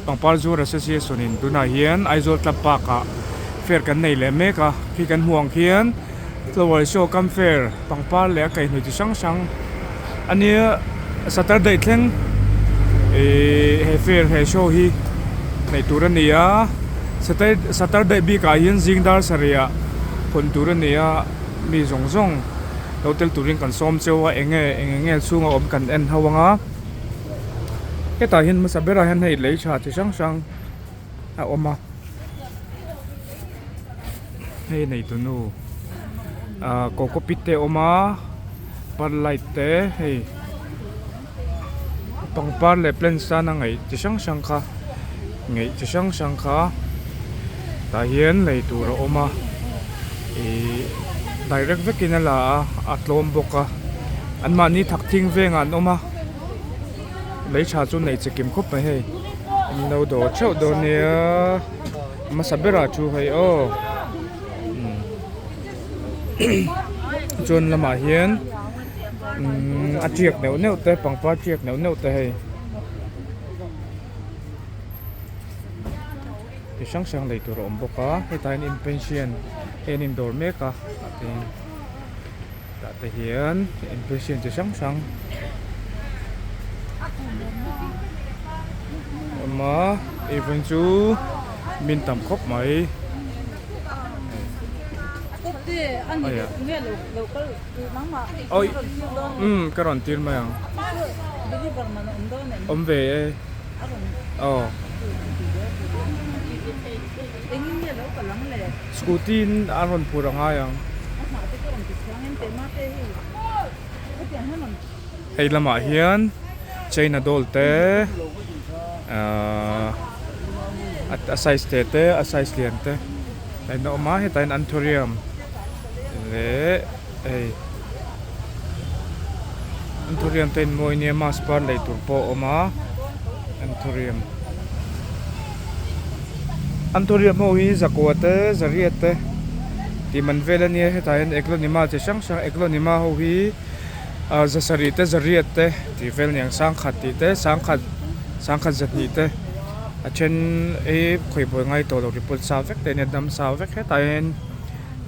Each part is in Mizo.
Pangpar Zuar Association in tunah hian Aizawl Club Park ah fair kan nei leh mek a, khi kan hmuh ang khian flower show kam fair pangpar leh a kaihhnawih chi hrang hrang a nia Saturday thleng ihh he fair he show hi neih tur a ni a Saturday bikah hian zing dar sarih ah hawn tur a ni a mi zawng zawng lo tel turin kan sawm cheu a eng nge eng eng nge chhunga awm kan en ho ang a hetah hian hmasa berah hian hei lei tha chi hrang hrang a awm a hei neitu nu ah coco pit te a awm a perlite te hei pangpar leh plants tana ngaih chi hrang hrang kha ngaih chi hrang hrang kha tah hian lei tur a awm a ihh direct vekin a la a a tlawm bawk a anmahni thak thing vengah an awm a lei tha chu nei chi kim khawp mai hei an lo dawr theuh dawn nia a hmasa berah thu hei aw chuan lamah hian umm a tiak neuh neuh te pangpar tiak neuh neuh te hei ti hrang hrang lei tur a awm bawk a hetah hian in pension hei an indawr mek a tah te hian in pension chi hrang hrang a awm a even chu min tam khawp mai. Awi umm ka rawn tir mai ang awm ve e aw scooty in a rawn phur a ngai ang hei lamah hian china doll te ahh a size te te a size lian te a in awm a hetah hian anthurium leh hei anthurium te in mawi nia mask par lei tur pawh a awm a anthurium anthurium ho hi zakua te zariat te tih man vel a nia hetah hian eglonema chi hrang hrang eglonema ho hi ah zasarih te zariat te tih vel aniang sangkhat tih te sangkhat sangkhat zahnih te a then hi khawibawi ngai tawh lo report sa vek te ania dam sa vek hetah hian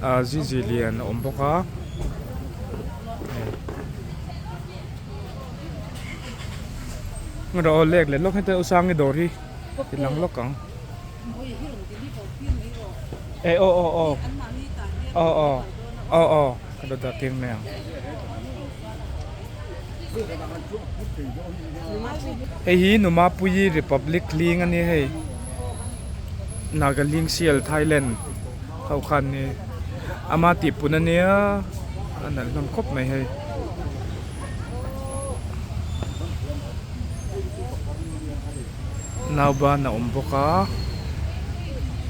ah zizi lian a awm bawk a rawh aw lek leh lawk heta usang i dawr hi ti lang lawk ang eh aw aw aw aw aw aw aw ka lo dah tir mai ang hei hi Numapuii Republic hling a nia hei Nagaling Sial Thailand ho khan ni ama tih pun a nia a nalh hlawm khawp mai hei. Nauban a awm bawk a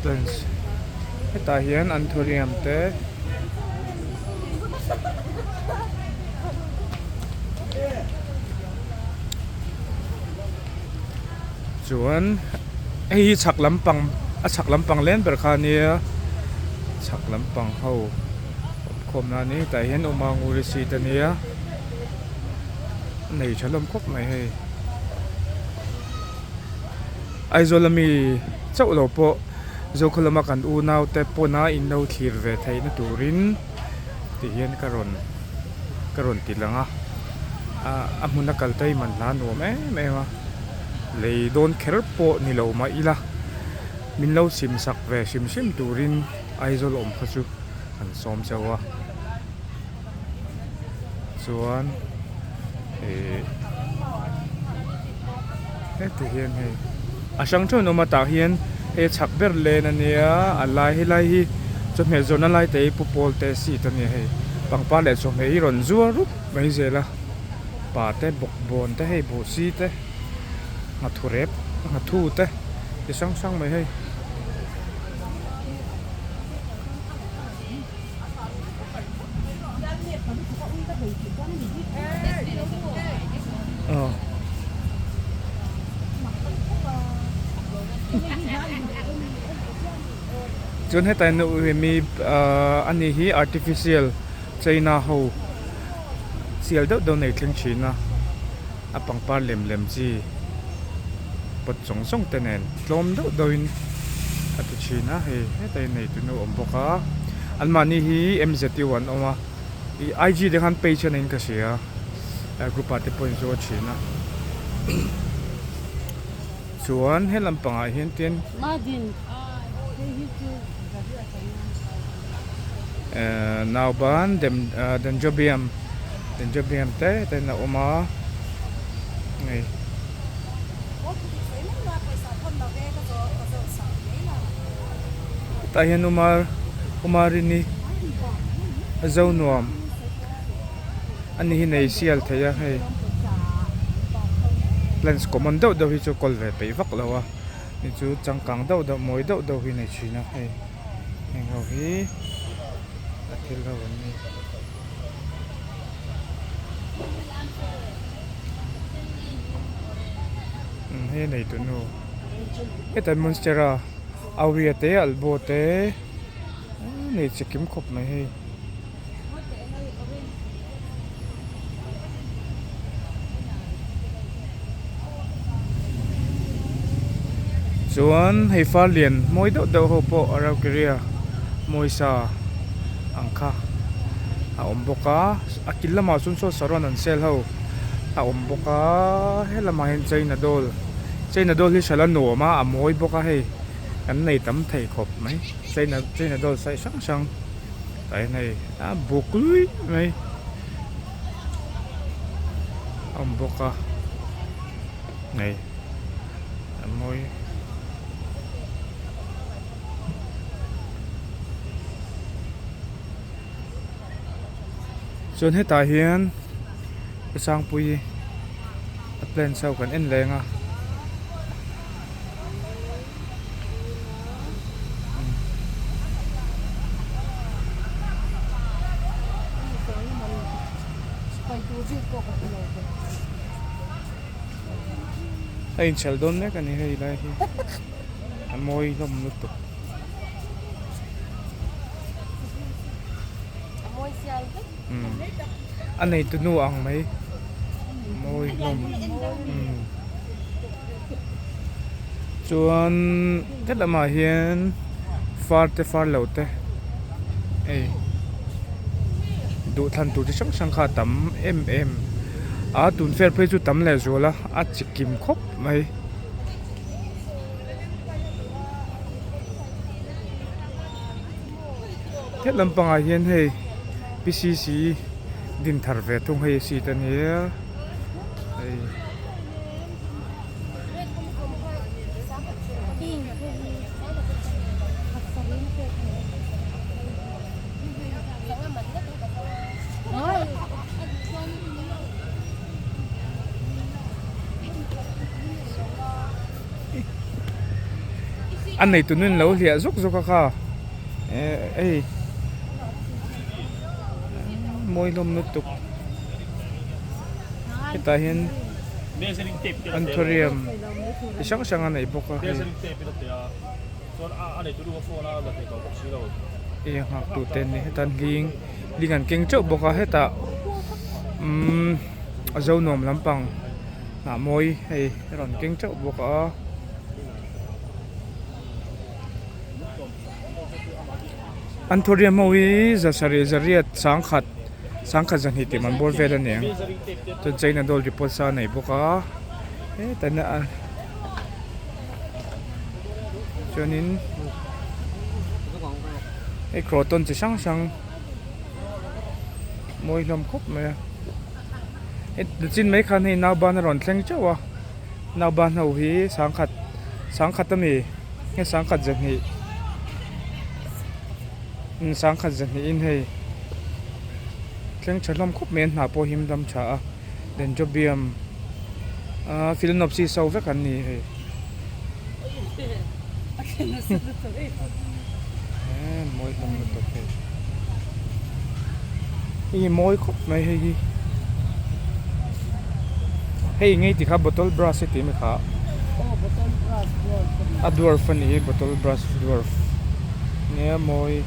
plants hetah hian anthurium te chuan hei hi chhak lampang a chhak lampang len ber kha ania chhak lampang ho awm khawm na a ni hetah hian awma nguri seat ania nei tha hlawm khawp mai hei. Aizawl ami chauh lo pawh Zokhaw lama kan unau te pawna in lo thlir ve theihna turin ti hian ka rawn ka rawn ti lang a a hmuna kal te hi man hla nuam em em a lei dawn kher pawh ni lo mah ila min lo sim sak ve hrim hrim turin Aizawl awm kha chu an sawm chauh a. Chuan ihh heti hian hei a hrang theuh an awm a tah hian hei chhak ber len a nia a lai helai hi chawhmeh zawrhna lai te hi pu pawl te seat a nia hei pangpar leh chawhmeh hi rawn zuar rup mai zel a pa te bawkbawn te hei buhsi te nghathu rep nghathu te chi hrang hrang mai hei. Chuan hetah hian mi ahh ani hi artificial china ho sial deuh deuh nei thleng thin a a pangpar lem lem chi. pot zawng zawng te nen tlawm deuh deuh in a ti thin a hei hetah hian nei tunu a awm bawk a anmahni hi M_Z_U an awm a ih I_G te khan page a neiin ka hria group ah te pawh in zawt thin a chuan he lampangah hian tin ehh nauban dem ah dendrobium dendrobium te ten a awm a hei. Tah hian Umar Umarini a zo nuam ani hi nei sial thei a hei plants common deuh deuh hi chu kawl ve peih vak lo a ni chu changkang deuh deuh mawi deuh deuh hi nei thin a hei heng ho hi a thil ho an ni. Hei a neitu nu hetah monstera auria te albo te nei chi kim khawp mai hei. Chuan hei far lian mawi deuh deuh ho pawh araucaria mawisa ang kha a awm bawk a a kil lamah chuan saw saron an sel ho a awm bawk a helamah hian china doll china doll hi hralh a nuam a a mawi bawk a hei kan nei tam thei khawp mai china china doll size hrang hrang tah hian hei a buk luih mai a awm bawk a hei a mawi. Chuan hetah hian Sangpuii a plants ho kan en leng a. A inchhel dawn mek a ni hei lai hi a mawi hlawm lutuk. A neitu nu ang mai mawi hlawm chuan he lamah hian far te far lo te hei duhthlan tur chi hrang hrang kha a tam em em a tun vel phei chu tam leh zual a a chi kim khawp mai. He lampangah hian hei P_C_C din thar ve thung hei seat a nia hei. A neitu nun lo hliah zuk zuk a kha eh hei mawi hlawm lutuk hetah hian anthurium chi hrang hrang a nei bawk a hei hei a nghak tu te an ni heta hling hling an keng teuh bawk a hetah umm a zo nuam lampang hnah mawi hei a rawn keng teuh bawk a. Anthurium ho hi za sarih zariat sangkhat sangkhat zahnih tih man bawr vel a ni ang chuan china doll report sa a nei bawk a hetah hian a chuanin hei croton chi hrang hrang mawi hlawm khawp mai a hei chin mai khan hei nauban a rawn thleng teuh a. Nauban ho hi sangkhat sangkhat ami nge sangkhat zahnih sangkhat zahnih in hei thleng tha hlawm khawp mai a hna pawh him dam tha a dendrobium ah phalaenopsis ho vek an ni hei mawi hlawm lutuk hei hei hi mawi khawp mai hei hi hei ngei ti kha bottle brush hi tih mai kha a dwarf a nih hi bottle brush dwarf nia mawi.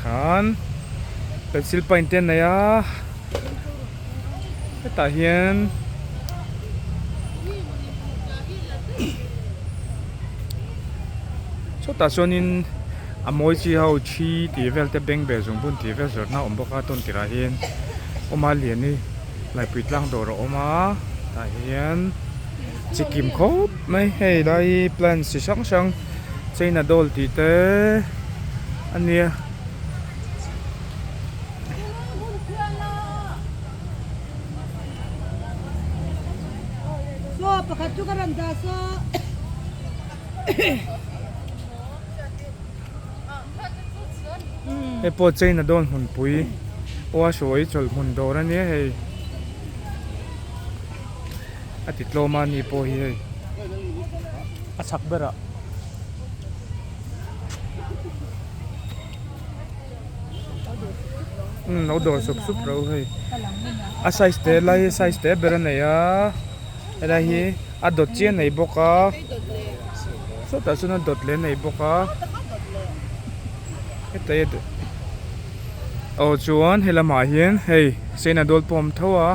Khan pencil paint te a nei a hetah hian chutah chuanin a mawi chi ho thi tih vel te bengbeh zungbun tih vel zawrhna a awm bawk a tawn tirah hian awma lian hi laipui tlang dawr a awm a tah hian chi kim khawp mai hei lai hi plant chi hrang hrang china doll tih te a nia. Hei pawh china doll hmunpui aw a sawi chawlh hmun dawr a nia hei. A ti tlawm a ni pawh hi hei a chhak berah. Umm lo dawr sup sup ro hei a size te lai hi size te ber a nei a helai hi a dawt chiah a nei bawk a sawtah sawn a dawt leh a nei bawk a heta hi aw chuan he lamah hian hei china dawl pawh a awm tho a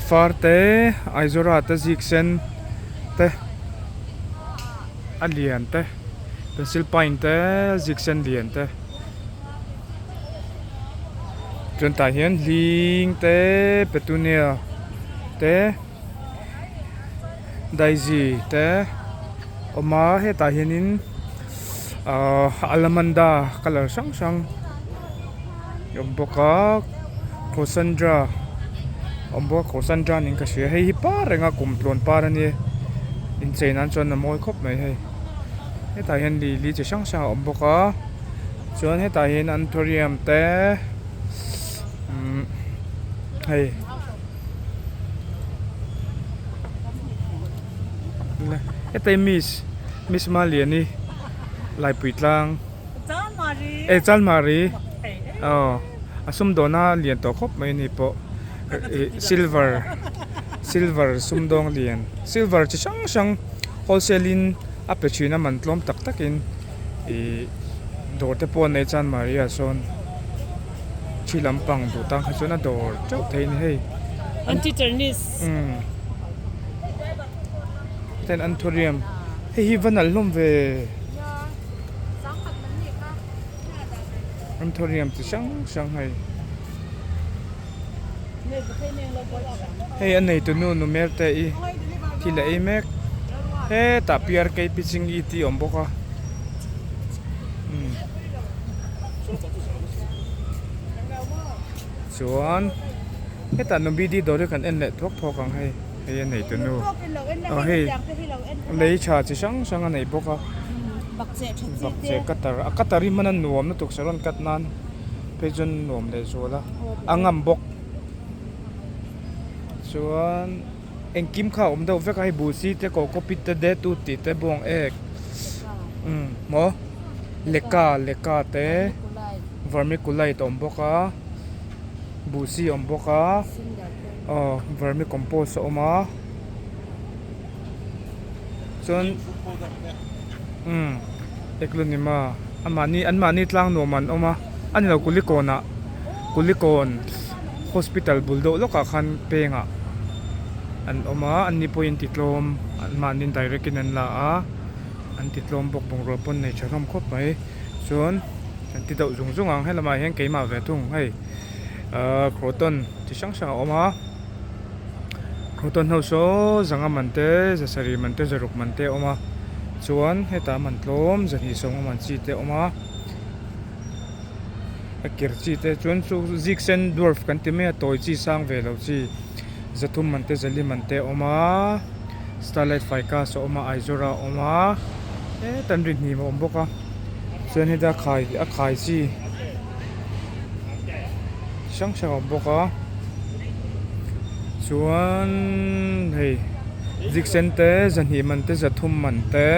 far te aizawra te zik sen te a lian te pencil paint te zik sen lian te chuan tah hian hling te petunia te daisy te awm a hetah hianin ahh alamanda colour hrang hrang a awm bawk a crossandra a awm bawk a crossandra niin ka hria hei hi par reng a kumtluan par a nia inchei nan chuan a mawi khawp mai hei hetah hian lili chi hrang hrang a awm bawk a chuan hetah hian anthurium te umm hei. Heta hi miss miss Maliani Laipui tlang eh Chalmari aw a sumdawna lian tawh khawp mai ani pawh ih silver silver sumdawng lian silver chi hrang hrang wholesale in a pe thin a man tlawm tak tak in ih dawr te pawh a nei Chalmari ah sawn thi lampang duh tan kha chuan a dawr teuh thei a ni hei. Umm ten anthurium hei hi va nalh hlawm ve anthurium chi hrang hrang hei hei a nei tunu nu mer te i thil a ei mek hetah P R K pitching e tih a awm bawk a umm chuan. Hetah nu B D dawr hi kan en leh thuak thuak ang hei hei a nei tu nu aw hei lei tha chi hrang hrang a nei bawk a bakcheh cutter a cutter hi hman a nuam lutuk saron cut nan phei chuan nuam leh zual a a ngam bawk chuan engkim kha a awm deuh vek a hei buhsi te cocopeat te detu tih te bawng ek umm maw leka leka te vermiculite a awm bawk a. Buhsi a awm bawk a aw vermicompost a awm a chuan umm eklunima a mahni an mahni tlang nuam an awm a a ni lo kulikawn ah kulikawn hospital bul deuh lawkah khan pengah an awm a an ni pawhin ti tlawm an mahni direct in an la a an ti tlawm bawk bungrua pawn nei tha hlawm khawp mai chuan. Kan ti deuh zung zung ang he lamah hian keimah ve thung hei ahh croton chi hrang hrang a awm a croton ho saw zanga man te za sarih man te zaruk man te a awm a chuan hetah man tlawm zahnih sawm a man chi te a awm a a ker chi te chuan chu zik sen dwarf kan ti mai a tawi chi sang ve lo chi zathum man te zali man te a awm a starlight ficus a awm a aizawra a awm a hetan ri hnim a awm bawk a. Chuan heta khai a khai chi hrang hrang a awm bawk a chuan hei zik sen te zahnih man te zathum man te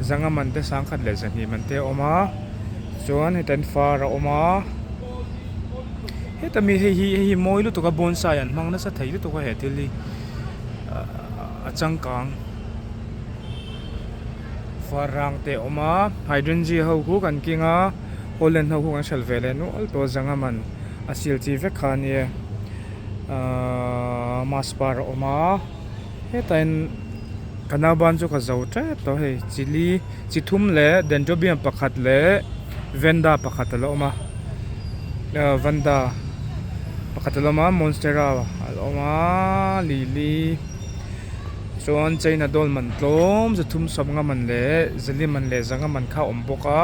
zanga man te sangkhat leh zahnih man te a awm a chuan heta in far a awm a heta mi hei hi hei hi mawi lutuk a bonsai an hmang nasa thei lutuk a he thil hi a changkang. Farang te a awm a hydrangea ho khu kan keng a holland ho khu kan hralh ve leh nual tawh a zanga man a sil chi vek kha ania ahh mask par a awm a hetah hian ka nauban chu ka zo tep tawh hei chili chi thum leh dendrobium pakhat leh venda pakhat a la awm a ahh vanda pakhat a la awm a monstera a la awm a lily. Chuan china dawl man tlawm zathum sawmnga man leh zali man leh zanga man kha a awm bawk a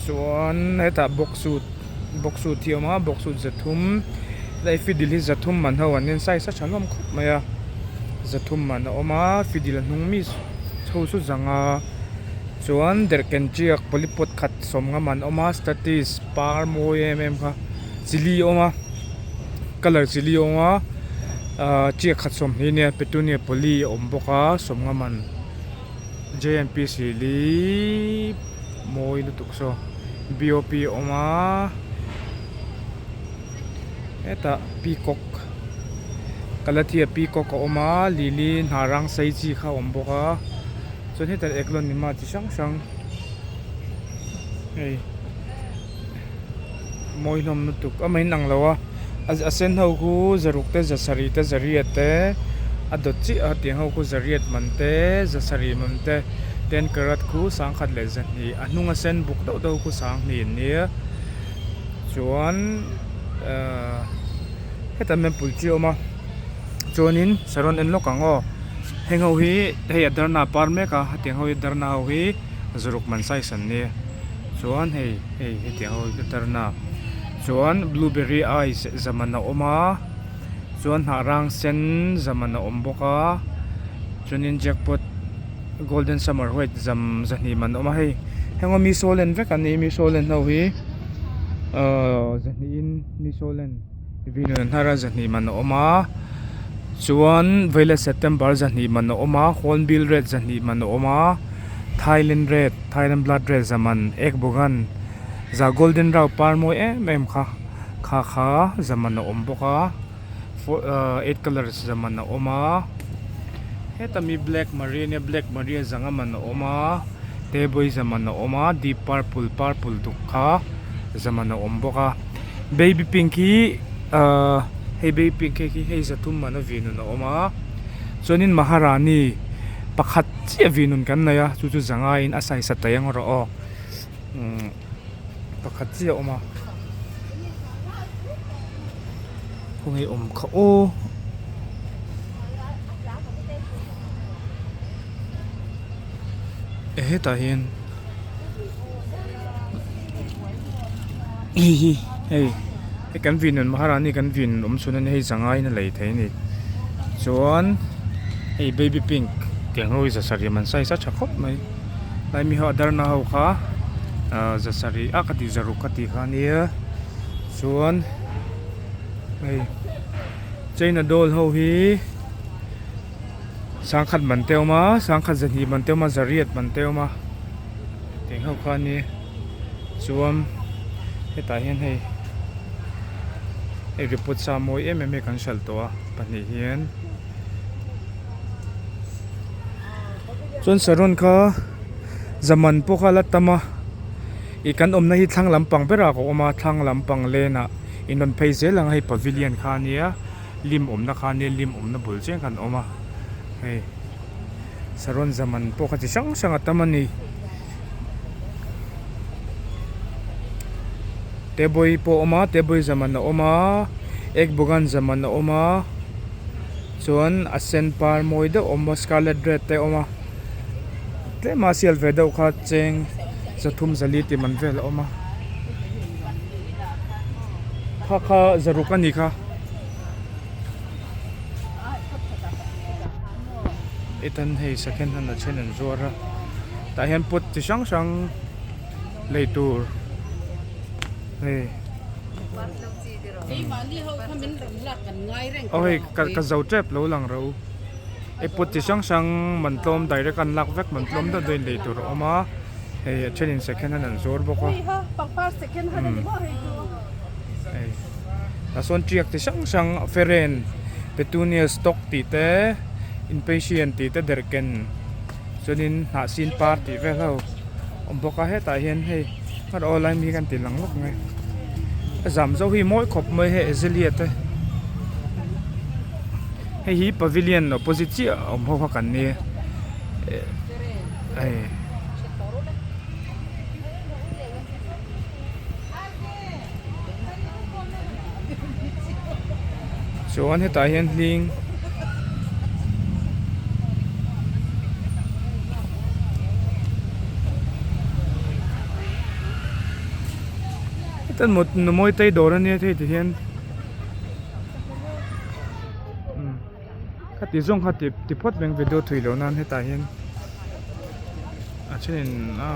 chuan hetah box suit box suit hi a awm a box suit zathum hei fidil hi zathum man ho an en size a tha hlawm khawp mai a zathum man a awm a fidil a hnung mi chho chu zanga chuan derhken tiak polypod khat sawmnga man a awm a statis par mawi em em kha chili a awm a colour chili a awm a ahh chiah khat sawmhnih nia petunia pali a awm bawk a sawmnga man j and p sili mawi lutuk saw b o p a awm a hetah peacock kalathia peacock a awm a lily hnah rang sei chi kha a awm bawk a chuan hetah eglonema chi hrang hrang hei. Mawi hlawm lutuk a main ang lo a a sen ho khu zaruk te zasarih te zariat te a dawt chiah a tiang ho khu zariat man te zasarih man te ten karat khu sangkhat leh zahnih a hnung a sen buk deuh deuh khu sanghnih an nia chuan ahh hetah hian pulchi a awm a chuanin saron en lawk ang aw heng ho hi hei a darna a par mek a hetiang ho hi darna ho hi zaruk man size an nia. Chuan hei hei hetiang ho hi tarna chuan blueberry ice zaman a awm a chuan hnah rang sen zaman a awm bawk a chuanin jackpot golden summer white zam zahnih man a awm a hei heng ho mi sawlen vek an ni mi sawlen ho hi ahh zahnihin mi sawlen vinun an hnar a zahnih man a awm a chuan violet september zahnih man a awm a hornbill red zahnih man a awm a. Thailand red Thailand blood red zaman ek bawk za golden rau par mawi em em kha kha kha zaman a awm bawk a ahh eight colours zaman a awm a heta mi black maria ania black maria zanga man a awm a tebawii zaman a awm a deep purple purple duk kha zaman a awm bawk a baby pink hi ahh hei baby pink hei khi hei zathum man a vinun a awm a chuanin maharani pakhat. Chiah vi nun kan nei a chu chu zangaiin a saisa tai ang rawh aw umm pakhat chiah a awm a khawnge awm kha aw e hetah hian hei hi hei hei kan vi nun maharani kan vi nun awm chhun a nia hei zangaiin a lei thei a ni chuan hei baby pink tiang ho hi zasarih man size a tha khawp mai tlai mi ho a darna ho kha ah zasarih a ka tih zaruk ka tih kha ania chuan hei china doll ho hi sangkhat man te a awm a sangkhat zahnih man te a awm a zariat man te a awm a tiang ho kha ania chuan hetah hian hei hei report sa mawi em em hi kan hralh tawh a pahnih hian chuan saron kha zaman pawh kha a la tam a ih kan awmna hi thlang lampang berah ka awm a thlang lampang lane ah in rawn phei zel ang a hei pavilion kha ania lim awmna kha ania lim awmna bul chiang khan a awm a hei saron zaman pawh kha chi hrang hrang a tam a ni. Tebawii pawh a awm a tebawii zaman a awm a egg bagan zaman a awm a chuan a sen par mawi deuh a awm a scarlet red te a awm a tlem a sial ve deuh kha cheng zathum zali tih man vel a awm a kha kha zaruk a ni kha. Etan hei second hand a then an zuar a tah hian pot chi hrang hrang lei tur hei aw hei ka zo tep lo lang ro hei pot chi hrang hrang man tlawm direct an lak vek man tlawm deuh deuhin lei tur a awm a hei a thenin second hand an zuar bawk a hei tah sawn tiak chi hrang hrang feren petunia stock tih te inpatient tih te derhken. Chuanin hnah sin par tih vel ho awm bawk a hetah hian hei nghar aw lai mi kan ti lang lawk mai a zam zo hi mawi khawp mai hei azalea te hei hi pavilion opposite chiah a awm ho kha kan nia eh hei. Chuan hetah hian hling heta mut nu mawi te dawr ania hei ti hian umm khati zawng kha ti phawt mai ang video thui loh nan hetah hian a thenin a.